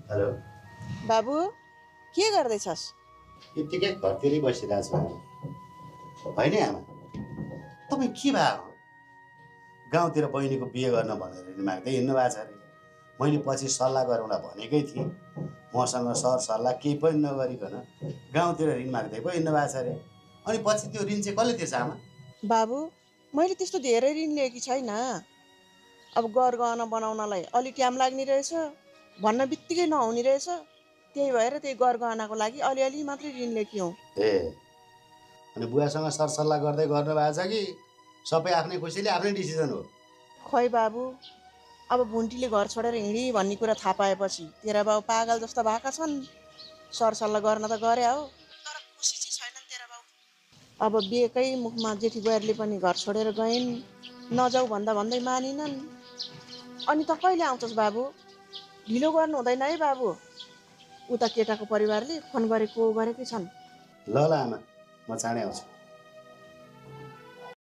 Hello. बाबु के गर्दैछस्? यत्तिकै घरतिरै बसिरहेको छु। होइन आमा, तपाईँ के भयो? गाउँतिर बहिनीको बिहे गर्न भनेर ऋण माग्दै हिँड्नु भएको छ अरे। मैले पछि सल्लाह गरौँला भनेकै थिएँ। मसँग सर सल्लाह केही पनि नगरिकन गाउँतिर ऋण माग्दै पो हिँड्नु भएको छ अरे। अनि पछि त्यो ऋण चाहिँ कसले तिर्छ आमा? बाबु मैले त्यस्तो धेरै ऋण लिएकी छैन। अब गरगहना बनाउनलाई अलि टाइम लाग्ने रहेछ, भन्न बित्तिकै नहुने रहेछ। त्यही भएर त्यही गरगहनाको लागि अलिअलि मात्रै ऋण लिएकी हौँ। ए, अनि बुवासँग सरसल्लाह गर्दै गर्नु भएको छ कि सबै आफ्नै खुसीले आफ्नै डिसिजन हो? खोइ बाबु, अब भुन्टीले घर छोडेर हिँडी भन्ने कुरा थाहा पाएपछि तेरा बाउ पागल जस्ता भएका छन्। सरसल्लाह गर्न त गरे हो, तर खुसी चाहिँ छैनन् तेरा बाउ। अब बिहेकै मुखमा जेठी बुहारीले पनि घर छोडेर गइन्, नजाऊ भन्दा भन्दै मानिनन्। अनि त कहिले आउँछस् बाबु? ढिलो गर्नु हुँदैन है बाबु। उता केटाको परिवारले फोन गरेकै छन्। ल ल आमा, म चाँडै आउँछु।